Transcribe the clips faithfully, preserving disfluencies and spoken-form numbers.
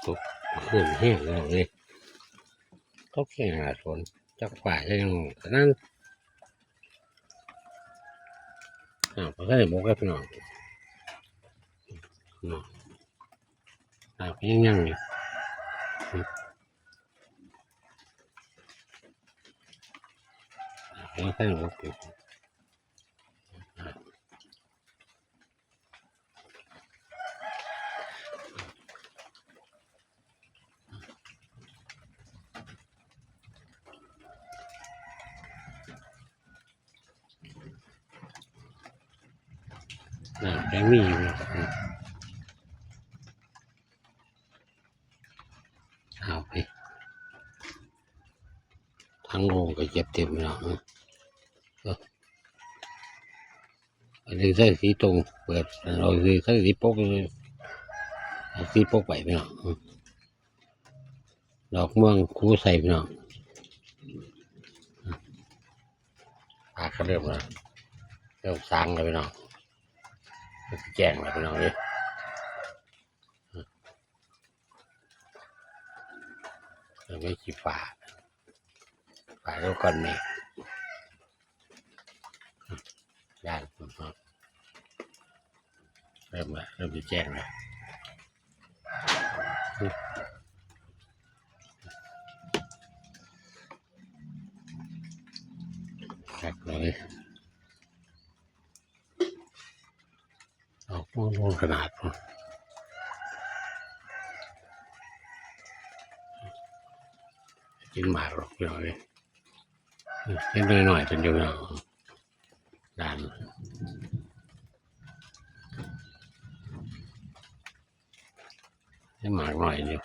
ตกขึ้นแห้งเลย ตกแห้งหาฝน จักฝ่ายเลย ขนาด อ่า บ่ทันได้บกเลยพี่น้อง เนาะ อ่า ยังยังอยู่ อืม อ่า บ่ทันได้บกอยู่ อ่า อ่า ยังมีอยู่เนาะ อืม เอาไป ทั้งโรงก็เก็บเต็มแล้ว อืม เออ อันนี้ใส่สีตรง เปิด เอาสี ใส่สีปกเลย เอาสีปกไปพี่น้อง อืม ดอกม่วงคูใส่พี่น้อง ปลาก็เริ่มแล้ว เริ่มสางแล้วพี่น้อง เริ่มแจ้งแล้วพี่น้องเอ้ย เริ่มไม่ขี้ฝา ฝาแล้วก่อนแม่ ย่าง เริ่มละ เริ่มจะแจ้งแล้ว ครับเลย ออกม่วงๆขนาด กินหมากหรอกพี่น้องเอ้ย เห็นหน่อยๆเป็นอยู่เนาะ ด่าน ให้หมากหน่อยเดียว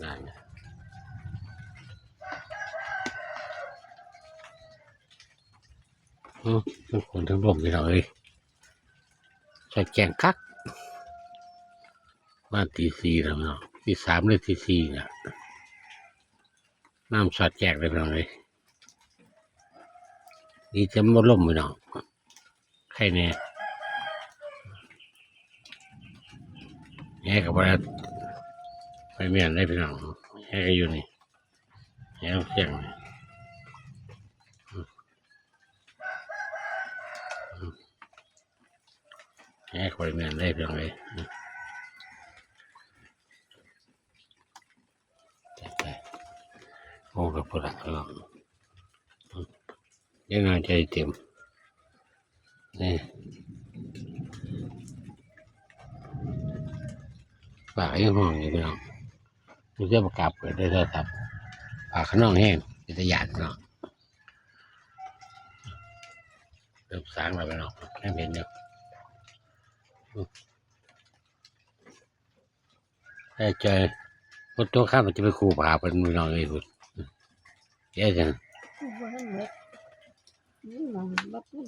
นั่นน่ะ อืม ทั้งฝนทั้งลมพี่น้องเอ้ย สอดแจ้งคัก มาตีสี่แล้วเนาะ ตีสามเลย ตีสี่เนี่ย น้ำสอดแจ้งเลยพี่น้องเอ้ย ดีจะบ่ลมพี่น้อง ใครเนี่ย แหกับว่าไปเมียนได้พี่น้อง แหก็อยู่นี่ แหเสียงนี่ แหก็ไปเมียนได้พี่น้องเอ้ย จัดไป โอ้ กับพวกหลักเนาะ ยังน้อยใจเต็ม นี่ ปากยังห้องอยู่พี่น้อง มีแต่ประกาศเปิดได้โทรศัพท์ ปากขนองแห้ง เป็นตาย้านเนาะ เริ่มสางแล้วพี่น้อง ยังเห็นอยู่ ได้ใจ พุทโธข้าพเจ้าไปคู่พาเป็นพี่น้องเอ้ยพุทธ เดี๋ยวจัง บ่ทันหมด นี่หมองบัดนี่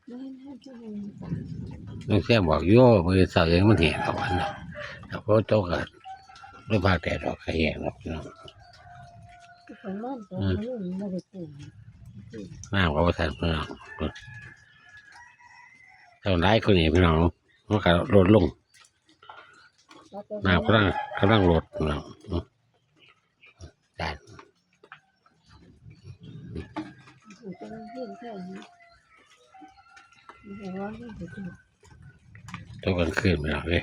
บ่ทันหาจังหยัง ลุงแซมบอกโย่ มื้อเช้ายังมันแห้งกว่าวันเนาะ แต่พอตกอะ หรือว่าแดดออกก็แห้งแล้วพี่น้อง คือประมาณตอนนี้มันบ่ได้ปลูก น้ำก็บ่ทันพี่น้อง เท่าไรคนนี้พี่น้อง มันก็ลดลง น้ำกำลัง กำลังลดพี่น้อง อืม ได้ ตกกลางคืนไปแล้วเว้ย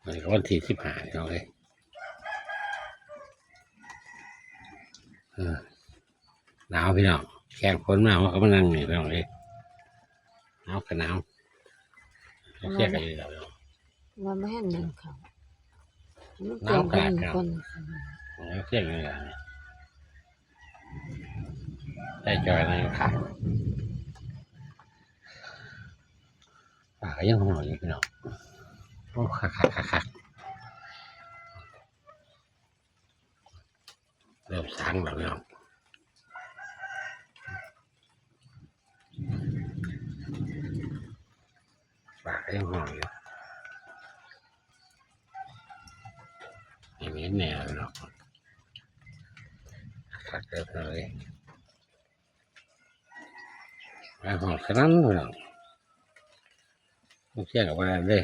อันนี้ก็วันที่สิบห้าแล้วเว้ย เออ หนาวพี่น้อง แข่งฝนมา มันก็มานั่งนี่พี่น้องเอ้ย หนาวก็หนาว เสียกันอยู่แล้ว ว่าบ่ทันหนึ่งข้าว มัน หนาวขนาดนั้น เสียงอยู่แล้ว ได้จอยนั่งข้าง ปากก็ยังห้องอยู่พี่น้อง โอ้ คักๆๆๆ เริ่มสางแล้วพี่น้อง ปากยังห้องอยู่ ยังเห็นแนวอยู่เนาะ คักเกินเลย ปากห้องขนาดนั้นพี่น้อง มันเสียงกับมันเลย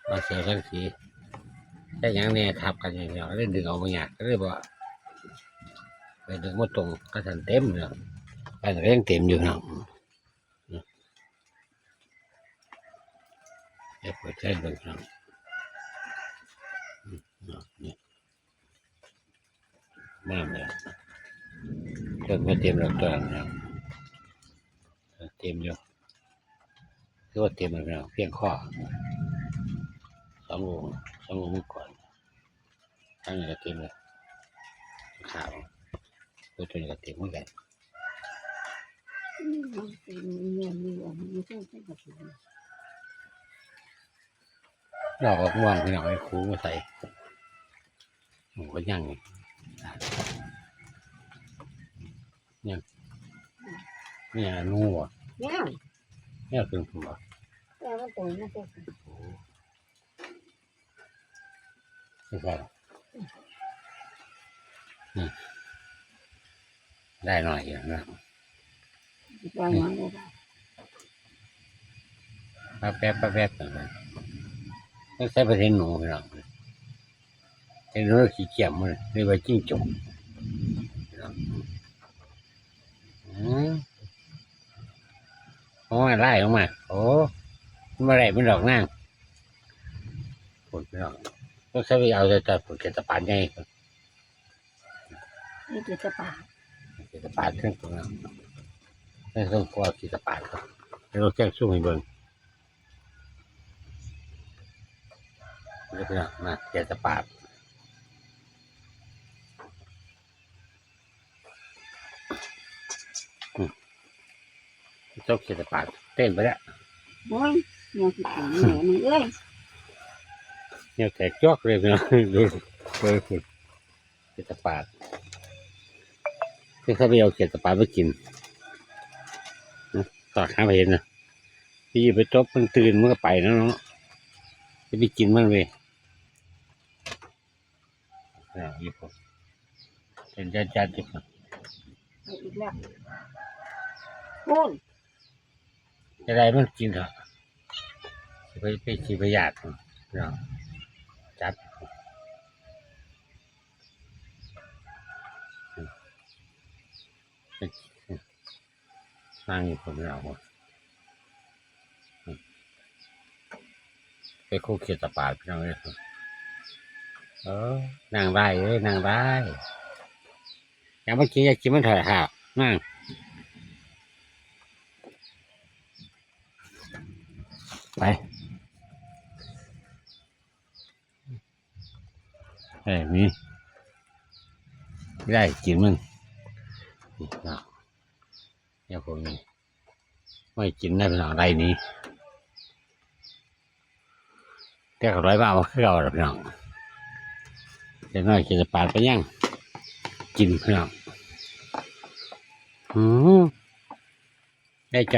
มาเสียงทั้งสี แต่หยังเนี่ยทับกันอย่างเดียว เลยดึงเอาบ่ยาก เลยบ่ ไปดึงมาตรงก็ทันเต็มเนาะ อันก็ยังเต็มอยู่เนาะ เดี๋ยวเปิดใช้เบิ่งครับ อืม เนาะ นี่ มาแล้ว เพิ่มมาเต็มแล้วตัวนะครับ เต็มอยู่ คือว่าเต็มแล้วนะ เพียงข้อ สององค์ สององค์เมื่อก่อน ทั้งนี้ก็เต็มเลย ขาว ตัวนี้ก็เต็มเหมือนกัน อืม มันเป็นเงินมีอันนี้ก็ใช้กับผม ดอกม่วงพี่น้อง ไอ้ครูมาใส่ ผมก็ย่างอยู่ ย่าง เนี่ย หนูบ่ เนี่ย เนี่ย เป็นผมบ่ แต่ว่าตัวนี้ก็ โอ้ ไม่ใช่หรอก อืม ได้หน่อยอยู่นะ ได้หน่อยอยู่ แป๊บแป๊บแป๊บแป๊บก่อนนะ ต้องใช้ประเทศหนูพี่น้อง เห็นหนูขี้เกียจมันเลย เรียกว่าจิ้งจก อืม โอ้ย ไล่ลงมา โอ้ มันบ่ได้ มันดอกนาง ผลพี่น้อง ต้องใช้ไปเอาแต่ แต่ผลเกษตรปานไง นี่เกษตรปาด เกษตรปาดเครื่องปรุงนะ เครื่องปรุงก็เกษตรปาดครับ ให้เราแจ้งสู้ให้เบิ่ง นี่พี่น้อง มา เกษตรปาด อืม เจ้าเขียดตะปาดเต้นไปแล้ว โอ้ย เนี่ยสิเก่งเนี่ยมึงเอ้ย เนี่ยแตกจอกเลยพี่น้อง ดู ดูคุณ เขียดตะปาด คือเขาไปเอาเขียดตะปาดมากิน นะ ตอดหาไปเห็นนะ ที่ไปตบมันตื่นมันก็ไปแล้วเนาะ จะไปกินมันเว้ย อ่า อยู่ผม เป็นญาติๆ อยู่ผม เอาอีกแล้ว โอ้ย จะได้มันกินเถอะ สิไป ไปสิไปอยากเนาะ จัด นั่งอยู่คนเดียว ไปคู่เขียดตะปาดพี่น้องเอ้ย เออ นั่งได้เอ้ย นั่งได้ ยังไม่กิน อยากกินมันเถอะฮะ นั่ง ไป เอ้ย มี ได้กินมัน นี่เนาะ เนี่ยผมนี่ ไม่กินได้พี่น้อง ได้นี้ แต่ก็ร้อยบาทมาคือเก่าล่ะพี่น้อง เดี๋ยวน้อยกินจะปาดไปย่าง กินพี่น้อง อืม ได้ใจ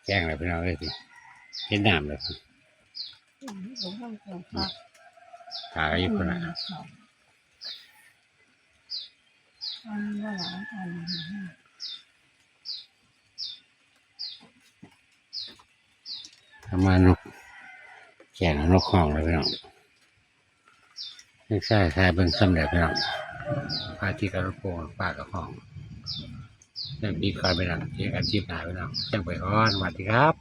แจ้งแล้วพี่น้องเอ้ย เห็นน้ำแล้ว อืม ผมต้องการผัก ถ่ายอยู่คนละ อืม อันนี้ก็หลายอัน ประมาณนก แจ้งนกฮ้องแล้วพี่น้อง นี่ใช่ ใช่ เบิ่งซ้ำแล้วพี่น้อง พระอาทิตย์กำลังโผล่ ฟ้าก็ฮ้อง เรื่องนี้ก่อนพี่น้อง เจอกันคลิปหน้าพี่น้อง จั่งไปก่อน สวัสดีครับ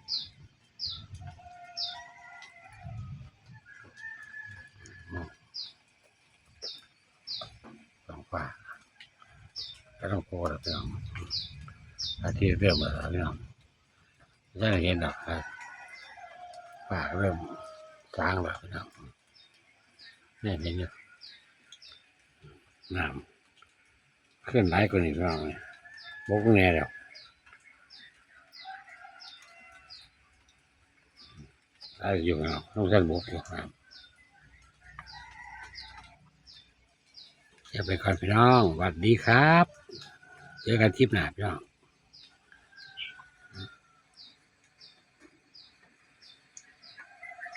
ท้องฟ้า กำลังโผล่แล้วพี่น้อง พระอาทิตย์เริ่มแล้วพี่น้อง ยังเห็นดอกครับ ฟ้าเริ่มสางแล้วพี่น้อง เนี่ยเห็นอยู่ น้ำขึ้นหลายกว่านี้พี่น้อง นี่บกแน่แล้ว หลายอยู่พี่น้อง ต้องใช้บกอยู่ครับ จะไปก่อนพี่น้อง สวัสดีครับ เจอกันคลิปหน้าพี่น้อง